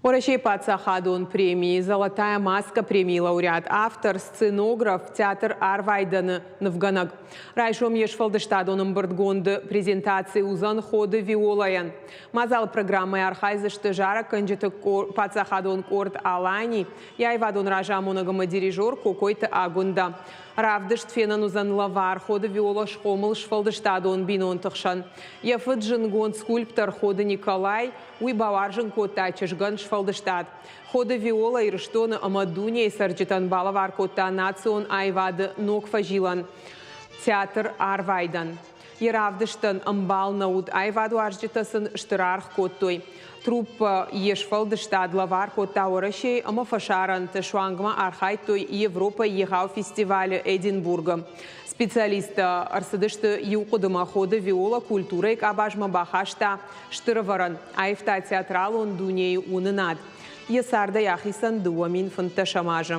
Уӕрӕсейы паддзахадон премийы «Золотая маска» премийы лауреат, автор, сценограф, театр Арвайдӕны нывгӕнӕг. Райсом йе сфӕлдыстадон ӕмбырдгонды презентаци уыдзӕн Ходы Виолайӕн. Мадзалы программӕйы архайдзысты зарӕггӕнджыты паддзахадон къорд «Алани», йӕ аивадон разамонӕг ӕмӕ дирижер Кокойты Агуындӕ. Равдыст фенӕн уыдзӕн лӕвар. Ходы Виола схъомыл сфӕлдыстадон бинонты хсӕн. Йӕ фыд зындгонд скульптор Ходы Николай, Уый бауарзын кодта чызгӕн сфӕлдыстад. Ходы Виола Ирыстоны ӕмӕ дунейы цӕрджытӕн балӕвар кодта национ аивады ног фӕзилӕн театр Арвайдӕн. Йӕ равдыстӕн ӕмбал нӕ уыд, аивадуарзджытӕ сын стыр аргъ кодтой. Труппӕ йе сфӕлдыстад лӕвар кодта Уӕрӕсейы ӕмӕ фӕсарӕнты, суанг ма архайдтой Европӕйы егъау фестивалы Эдинбургы. Специалисттӕ ӕрцыдысты иу хъуыдымӕ: Ходы Виола культурӕйы къабазмӕ бахаста Стыр ӕвӕрӕн аивта театралон дунейы уынынад. Йӕ цардӕй ахицӕн 2015 азы.